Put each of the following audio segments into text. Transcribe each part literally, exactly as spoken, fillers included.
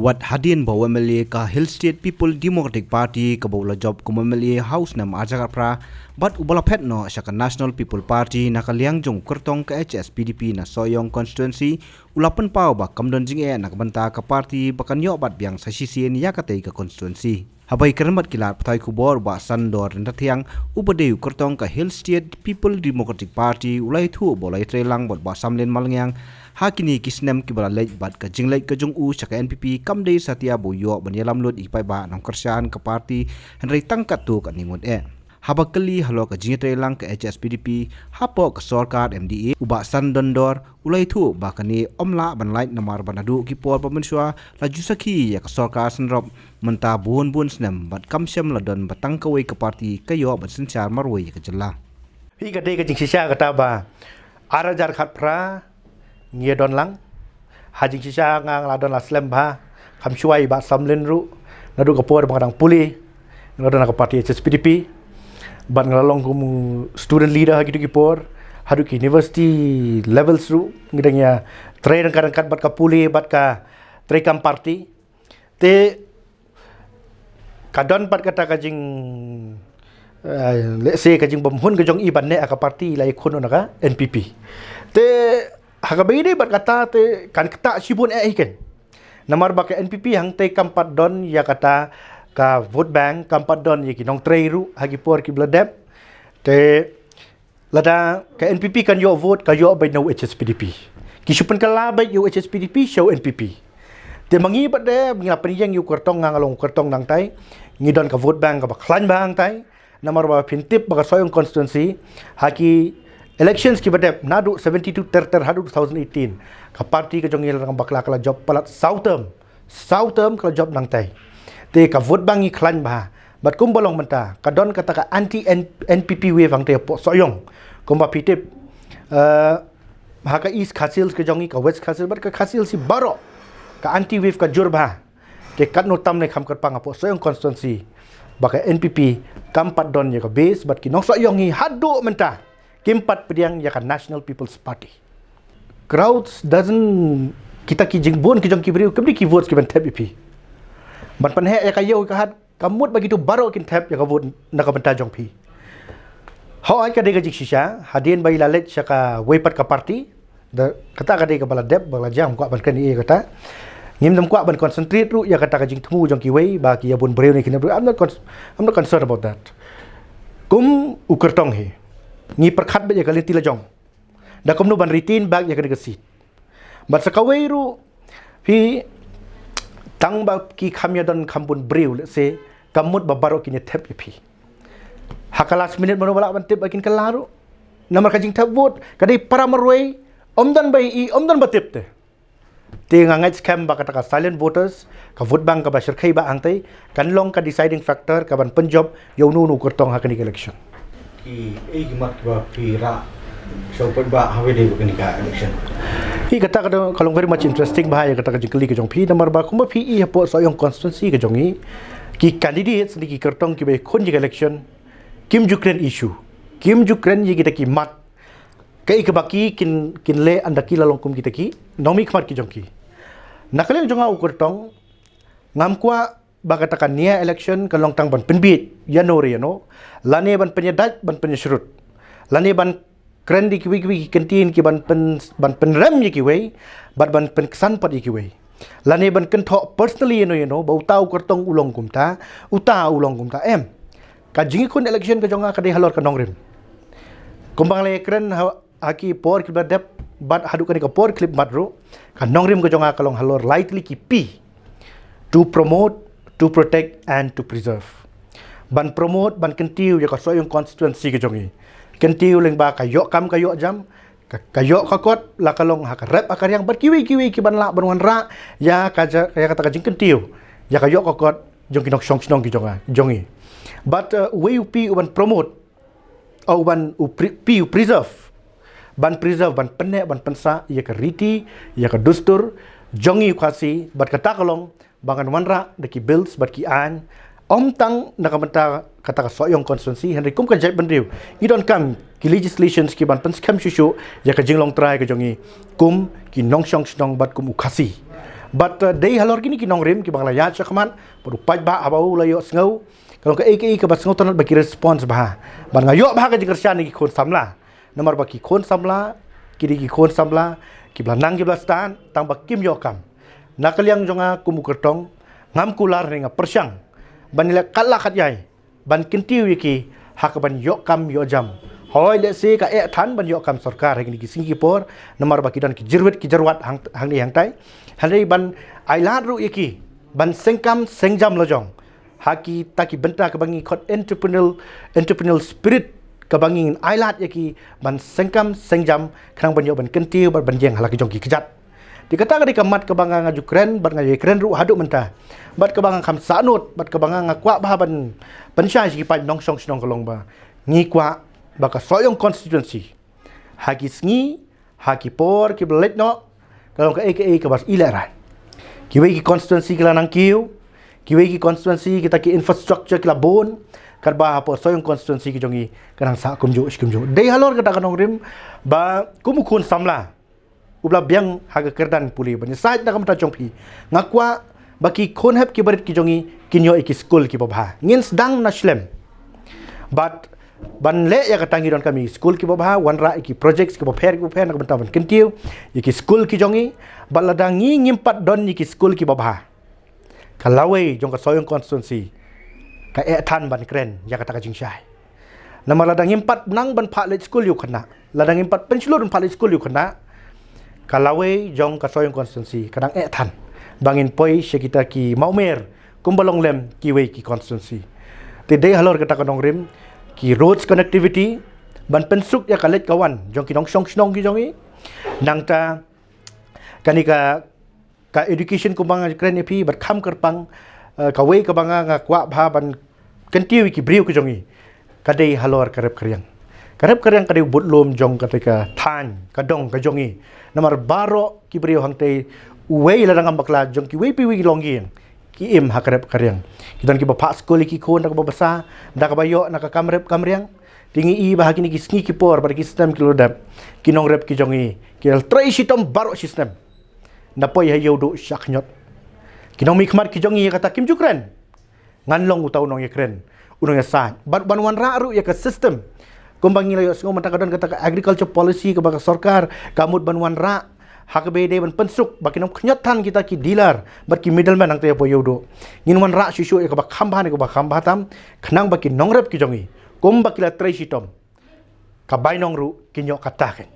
Wat hadien ba u M L A ka Hill State People Democratic Party kaba u la jop kum u M L A ha u snem ar hajar khatphra bad uba la phet noh sha ka National People Party na ka liang jong u kyrtong ka H S P D P na Sohiong constituency, u la pynpaw ba kam don jingeh na ka bynta ka party ba kan ïoh bat biang sa shisien ïa katei ka constituency. Haba ïakren bad ki lad pathai khubor, u Bah Sandor Ryntathiang, uba dei u kyrtong ka Hill State People Democratic Party, u la ïathuh ba u la ïatreilang bad u Bah Samlin Malngiang ha kine ki snem kiba la leit bad ka jingleit ka jong u sha ka N P P kam dei satia ba u ïoh ban ïalam lut ïa ki paidbah nongkyrshan ka party, hynrei tang katto katne ngut eh. Haba kylli halor ka jingïatreilang ka H S P D P hapoh ka sorkar M D A, u Bah Sandor Ryntathiang u la ïathuh ba kane ym lah ban lait namar ba naduh ki por ba mynshuwa la ju sakhi ïa ka sorkar synrop mynta bun bun snem bad kam shym la don ba tang kawei ka party ka ïoh ban synshar marwei ïa ka jylla. Hi ka dei ka jingshisha kata ba ar hajar khatphra ngi ïa don lang. Ha jingshisha nga la don la slem bha, kham shuwa i Bah Samlin ruh, naduh ka por ba nga dang pule nga la don ha ka party H S P D P. Bad nga la long kum student leader ha kito ki por, haduh ki university levels ruh ngi dang ïatrei ryngkat ryngkat bad ka pule bad ka treikam party. Te ka don pat kata ka jing, eh, let's say, ka jingbymhun ka jong i ban neh ha ka party, la i khun na ka N P P. Te ha kaba ïadei bad kata te kan ktah shibun eh hi ken. Namar ba ka N P P hangtei kam pat don ïa kata ka vote bank, kam pat don ïa ki nongtrei ruh ha ki por kiba la dep. Te lada ka N P P kan ïoh vote, ka ïoh beit na u H S P D P. Ki shu pynkylla beit ïa u H S P D P sha u N P P. Te ma ngi pat de ngi la pynïeng ïa u kyrtong, nga nga long u kyrtong nangtai. Ngi don ka vote bank kaba khlaiñ bha hangtai. Namar ba phin tip ba ka Sohiong constituency ha ki elections kiba dep naduh seventy-two ter ter haduh two thousand eighteen, ka party ka jong ngi la dang bakla ka la jop palat saw term. Saw term ka la jop nangtai. Te ka vote bank ngi khlaiñ bha. Bad kumba long mynta ka don kata ka anti N-, N P P wave hangtei hapoh Sohiong. Kumba phi tip, eh, ha ka East Khasi Hills ka jong ngi, ka West Khasi Hills bad ka Khasi Hills hi baroh, ka anti wave ka jur bha. Te katno tam ne kham kyrpang hapoh Sohiong constituency ba ka N P P kam pat don ïa ka base bad ki nong Sohiong hi haduh mynta kim pat pdiang ïa ka National People's Party. Crowds doesn't, kita ki jingbun ki jong ki briew kam dei ki votes kiban thep ïa phi. Ban pynheh ïa ka ïew ka hat, kam mut ba kito baroh kin thep ïa ka vote na ka bynta jong phi. Hooid, ka dei ka jingshisha hadien ba i la leit sha kawei pat ka party. Da kata ka dei kaba la dep ba la jam, kwah ban kren ïa kata. Ngim dam kwah ban concentrate ruh ïa kata ka jingthmu jong kiwei ba ki ïa bun briew ne ki ne briew. I'm not cons-, I'm not concerned about that. Kum u kyrtong hi, ngi pyrkhat beit ïa ka lynti la jong da kumno ban retain back ïa kane ka seat. Bad sa kawei ruh, phi, tang ba ki kham ïa don kham bun briew, let's say, kam mut ba baroh kin ïa thep ïa phi. Ha ka last minute mano ba lah ban tip ba kin kylla ruh. Namar ka jingthep vote ka dei para marwei, ym don ba ïohi, ym don ba tip te. Te nga ngeit skhem ba kata ka silent voters, ka vote bank kaba shyrkhei ba hangtei, kan long ka deciding factor kaban pynjop ïa uno uno u kyrtong ha kane ka election. Ki, eh, ki mat kiba phi rah sha u paidbah ha kane ka election. Hi, kata ka dei, ka long very much interesting bha ïa kata ka jingkylli ka jong phi, namar ba kumba phi i hapoh Sohiong constituency ka jong i, ki candidates ne ki kyrtong kiba ïakhun ïa ka election kim ju kren issue, kim ju kren ïa kita ki mat. Kaei kaba ki kin, kin leh ynda ki la long kum kita ki nongmihkhmat ki jong ki. Na ka liang jong nga u kyrtong, ngam kwah ba kata ka nia election kan long tang ban pynbiej ïano re ïano, lane ban pynïadait, ban pynïashrut, lane ban kren da kiwei kiwei ki kyntien kiban pyn, ban pynrem ïa kiwei bad ban pynksan pat ïa kiwei, lane ban kynthoh personally ïano ïano ba uta u kyrtong u long kumta, uta u long kumta, em. Ka jingïakhun election ka jong nga ka dei halor ka nongrim. Kumba nga la ïakren ha, ha ki por kiba la dep bad haduh kane ka por khyllipmat ruh, ka nongrim ka jong nga ka long halor lai tylli ki P: to promote, to protect and to preserve. Ban promote, ban kyntiew ïa ka Sohiong constituency ka jong i. Kyntiew lyngba ka ïoh kam ka ïoh jam, ka, ka ïoh ka kot, la ka long ha ka rep ha ka riang bad kiwei kiwei kiban lah ban wanrah ïa ka ja, ïa kata ka jingkyntiew ïa ka ïoh ka kot jong ki nongshong shnong ki jong nga, jong i. Bad, uh, uwei u P uban promote, uh, uban u pre-, P u preserve. Ban preserve, ban pynneh, ban pynsah ïa ka riti, ïa ka dustur jong i u Khasi, bad kata ka long ba ngan wanrah da ki bills bad ki aiñ, ym tang na ka bynta kata ka Sohiong constituency, hynrei kum ka jaitbynriew ngi donkam ki legislations kiban pynskhem shuh shuh ïa ka jinglong trai ka jong i kum ki nongshong shnong bad kum u Khasi. Bad uh, dei halor kine ki nongrim kiba nga la ïaid shakhmat bad u paidbah haba u la ïohsngew, ka long kaei kaei kaba sngewtynnat ba ki response bha. Bad nga ïoh bha ka jingkyrshan na ki khun samla, namar ba ki khun samla ki dei ki khun samla kiba la nang kiba la stad, tang ba kim ïoh kam. Na ka liang jong nga kum u kyrtong, ngam kular ne nga pyrshang ban ïaleh katba katïai ban kyntiew ïa ki ha kaban ïoh kam ïoh jam. Hooid, lehse ka eh than ban ïoh kam sorkar ha kine ki sngi ki por, namar ba ki don ki jyrwit ki jyrwat hang, hangne hangtai. Hynrei ban ailad ruh ïa ki ban seng kam seng jam la jong ha kita ki bynta kaba ngi khot entrepreneurial, entrepreneurial spirit, kaba ngi ailad ïa ki ban seng kam seng jam, khnang ban ïoh ban kyntiew bad ban ïeng ha la ki jong ki kjat. Te kata ka dei ka mat kaba nga, nga ju kren bad nga ïakren ruh haduh mynta, bad kaba nga kham sahnud, bad kaba nga, nga kwah bha ban, ban shai sha ki paid nongshong shnong, ka long ba ngi kwah ba ka Sohiong constituency ha ki sngi, ha ki por kiba la leit noh, ka long kaei kaei kaba i lehrain. Kiwei ki constituency ki la nang kiew, kiwei ki constituency kita ki infrastructure ki la bun, katba hapoh Sohiong constituency ki jong ngi ka nang sah kumjuh shi kumjuh. Dei halor kata ka nongrim ba kum u khun samla uba la biang ha ka kyrdan pule ban ïasaid na ka bynta jong phi, nga kwah ba ki khun hep ki barit ki jong ngi kin ïoh ïa ki skul kiba bha. Ngin sdang na shlem bad ban leh ïa kata ngi donkam ïa ki skul kiba bha, wanrah ïa ki projects kiba pher kiba pher na ka bynta ban kyntiew ïa ki skul ki jong ngi. Bad lada ngi ngim pat don ïa ki skul kiba bha, ka lawei jong ka Sohiong constituency ka eh than ban kren ïa kata ka jingshai. Namar lada ngim pat nang ban phah leit skul ïa u khynnah, lada ngim pat pynshlur ban phah leit skul ïa u khynnah, ka lawei jong ka Sohiong constituency ka dang eh than ba ngin poi sha kita ki mawmer kumba long lem kiwei ki constituency. Te dei halor kata ka nongrim, ki roads connectivity, ban pynsuk ïa ka leit ka wan jong ki nongshong shnong ki jong ngi. Nangta kane ka, ka education kumba nga kren ïa phi, bad kham kyrpang, eh, kawei kaba nga, nga kwah bha ban kyntiew ïa ki briew ki jong ngi, ka dei halor ka rep ka riang. Ka rep ka riang ka dei u budlum jong kata ka thaiñ, ka dong ka jong ngi. Namar baroh ki briew hangtei, uwei lada ngam bakla, jong kiwei pa kiwei ki longïing, ki im ha ka rep ka riang. Ki don kiba phah skul ïa ki khun da kaba basa, da kaba ïoh na ka kam rep kam riang. Te ngi i ba ha kine ki sngi ki por bad ki snem ki la dep, ki nongrep ki jong ngi ki la trei shitom baroh shi snem, na poi ha ïewduh shah khñiot. Ki nongmihkhmat ki jong ngi ïa kata kim ju kren. Ngan long uta u nongïakren, u nongïasaid, bad ban wanrah ruh ïa ka system. Kumba ngi la ïohsngew mynta ka don kata ka agriculture policy kaba ka sorkar ka mut ban wanrah, ha kaba ïadei ban pynsuk ba kin ym khñiot than kita ki dealer bad ki middleman hangtei hapoh ïewduh. Ngin wanrah shuh shuh ïa kaba kham bha ne kaba kham bha tam, khnang ba ki nongrep ki jong ngi, kumba ki la trei shitom, ka bainong ruh kin ïoh kata kein.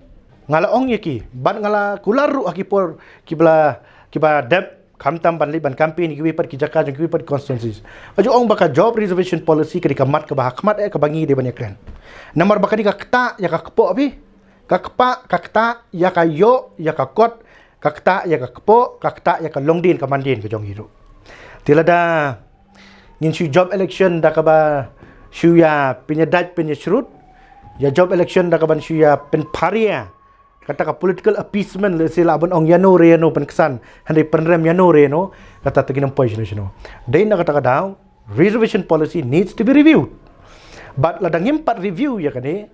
Nga la ong ïa ki bad nga la kular ruh ha ki por kiba la, kiba dep, khamtam ban leit ban campaign ïa kiwei pat ki jaka jong kiwei pat ki constituencies. Nga ju ong ba ka job reservation policy ka dei ka mat kaba ha khmat eh kaba ngi dei ban ïakren. Namar ba ka dei ka ktah ïa ka kpoh, phi, ka kpah, ka ktah ïa ka ïoh ïa ka kot, ka ktah ïa ka kpoh, ka ktah ïa ka longdien ka mandien ka jong ngi ruh. Te lada ngin shu job election da kaba shu ïa pynïadait pynïashrut, ïa job election da kaban shu ïa pynpharia, kata ka political appeasement, lehse lah ban ong ïano re ïano pynksan, hynrei pynrem ïano re ïano, kata te ngin ym poi shano shano. Dei na kata ka daw, reservation policy needs to be reviewed. Bad lada ngim pat review ïa kane,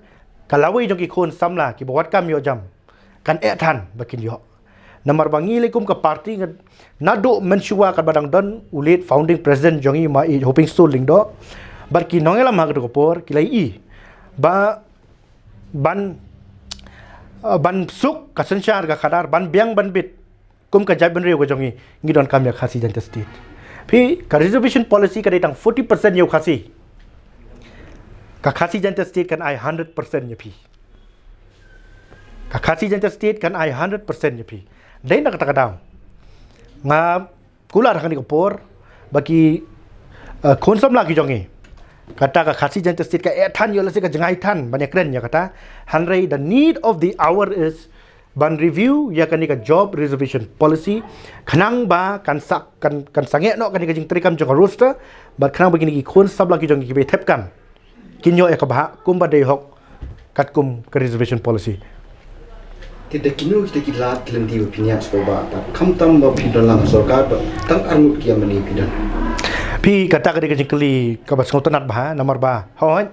ka lawei jong ki khun samla kiba wad kam ïoh jam kan eh than ba kin ïoh. Namar ba ngi lei kum ka party nga, naduh mynshuwa katba dang don u late founding president jong ngi Ma Ïeit Hopingstone Lyngdoh, bad ki nongïalam ha kato ka por ki la ïohi ba ban, uh, ban suk ka synshar ka khadar, ban biang ban bit kum ka jaitbynriew ka jong ngi, ngi donkam ïa Khasi Jaintia State. Phi, ka reservation policy ka dei tang forty percent ïa u Khasi. Ka Khasi Jaintia State kan ai hundred percent ïa phi. Ka Khasi Jaintia State kan ai hundred percent ïa phi. Dei na kata ka daw nga kular ha kane ka por ba ki, uh, khun samla ki jong ngi, kata ka Khasi Jaintia State ka eh than ïoh, lehse ka jngai than ban ïakren ïa kata. Hynrei the need of the hour is ban review ïa kane ka job reservation policy, khnang ba kan sa, kan, kan sangeh noh kane ka jingtrei kam jong ka roster, bad khnang ba kine ki khun samla ki jong ngi kiba thep kam kin ïoh ïa ka bhah kumba dei hok katkum ka reservation policy. Te da kino kita ki lad ki lynti ba phin ïa sngewbha, ta khamtam ba phin don lang ha sorkar, ba tang arngut ki ïa mane phi don? Phi, kata ka dei ka jingkylli kaba sngewtynnat bha, namar ba hooid,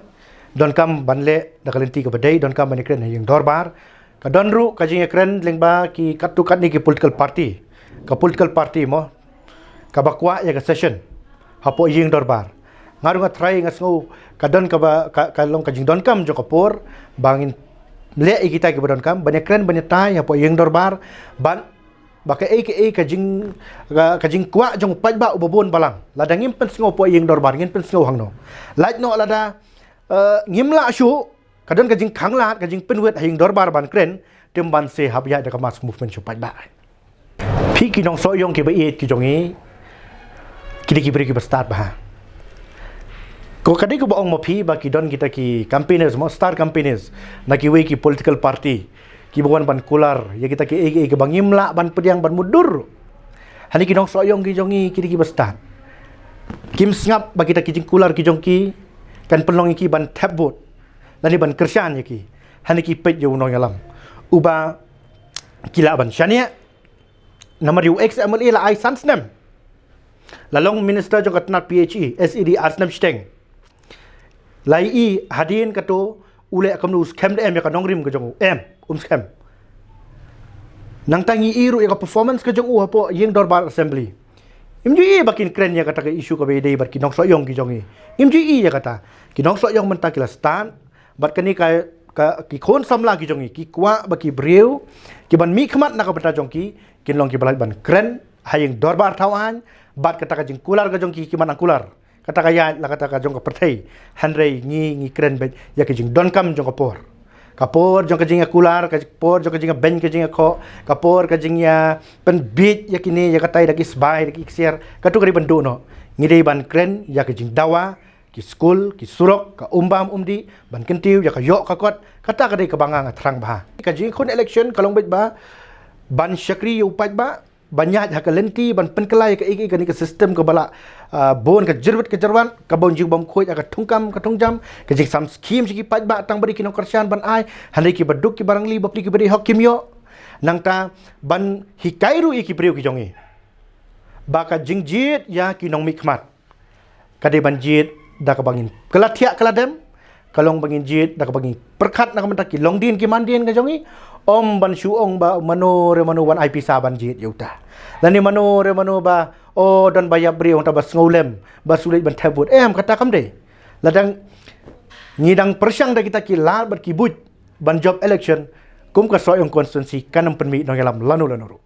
donkam ban leh da ka lynti kaba dei, donkam ban ïakren ha ïing dorbar. Ka don ruh ka jingïakren lyngba ki katto katne ki political party. Ka political party mo, kaba kwah ïa ka session hapoh ïing dorbar. Nga ruh nga try, nga sngew ka don kaba, ka, ka long ka jingdonkam jong ka por ba ngin leh ïa kita kiba donkam ban ïakren ban ïatai hapoh ïing dorbar, ban ba kaei kaei ka jing, ka, ka jingkwah jong u paidbah uba bun balang. Lada ngim pynsngew hapoh ïing dorbar, ngin pynsngew hangno? Lait noh lada, eh, ngim lah shuh, ka don ka jingkhanglad, ka jingpynwit ha ïing dorbar ban kren, te ym ban sa hap ïaid da ka mass movement sha u paidbah. Phi ki nongsohïong kiba ïeit ki jong ngi, ki dei ki briew kiba stad bha. Ko ka dei kaba ong ma phi ba ki don kita ki campaigners mo, star campaigners, na kiwei ki political party kiba wan ban kular ïa kita kiei kiei kiba ngim lah ban pdiang ban mutdur. Hangne ki nongsohïong ki jong ngi ki dei kiba stad. Kim sngap ba kita ki jingkular ki jong ki kan pynlong ïa ki ban thep vote lane ban kyrshan ïa ki. Hangne ki peit ïa u nongïalam uba ki lah ban shaniah. Namar ïa u ex M L A la ai san snem, la long minister jong ka tnat P H E, S E D ar snem shiteng. La ïohi hadien kato u leh kumno, u skhem da em ïa ka nongrim ka jong u? Em, um skhem. Nangta ngi ïohi ruh ïa ka performance ka jong u hapoh ïing dorbar assembly. Ngim ju ïohi ba kin kren ïa kata ka issue kaba ïadei bad ki nongsohïong ki jong ngi. Ngim ju ïohi ïa kata. Ki nongsohïong mynta ki la stad bad kane ka, ka, ki khun samla ki jong ngi ki kwah ba ki briew kiban mihkhmat na ka bynta jong ki kin long kiba lait ban kren ha ïing dorbar thaw aiñ bad kata ka jingkular ka jong ki, ki man nang kular kata ka ïaid la kata ka jong ka pyrthei. Hynrei ngi, ngi kren beit ïa ka jingdonkam jong ka por. Ka por jong ka jingïakular, ka por jong ka jingïabeiñ ka jingïakhoh, ka por ka jingïapynbiej ïa kine ïa katai da ki sbai da ki ksiar, kato ka dei ban duh noh. Ngi dei ban kren ïa ka jingdawa, ki skul, ki surok, ka umbam umdih, ban kyntiew ïa ka ïoh ka kot. Kata ka dei kaba nga, nga thrang bha. Ka jingkhun election ka long beit ba ban shakri ïa u paidbah, ban ïaid ha ka lynti ban pynkylla ïa kaei kaei kane ka system kaba la, ah, bun ka jyrwit ka jyrwat, kaba un jingbymkhuid ha ka thungkam ka thungjam, ka jingsam skhim sha ki paidbah tang ba dei ki nongkyrshan ban ai, hynrei kiba duk kiba rangli bapli kiba dei hok kim ïoh. Nangta ban hikai ruh ïa ki briew ki jong ngi ba ka jingjied ïa ki nongmihkhmat ka dei ban jied da kaba ngin kylla thiah kylla dem, ka long ba ngin jied da kaba ngin pyrkhat na ka bynta ki longdien ki mandien ka jong ngi. Ym ban shu ong ba mano re mano wan ai pisa ban jied ïa uta, lane mano re mano ba, o, don ba ïap briew hangta ba sngewlem ba shu leit ban thep vote. Em, kata kam dei. La dang ngi dang pyrshang da kita ki lad bad ki buit ban jop election, kum ka Sohiong constituency kan ym pynmih nongïalam lano lano ruh.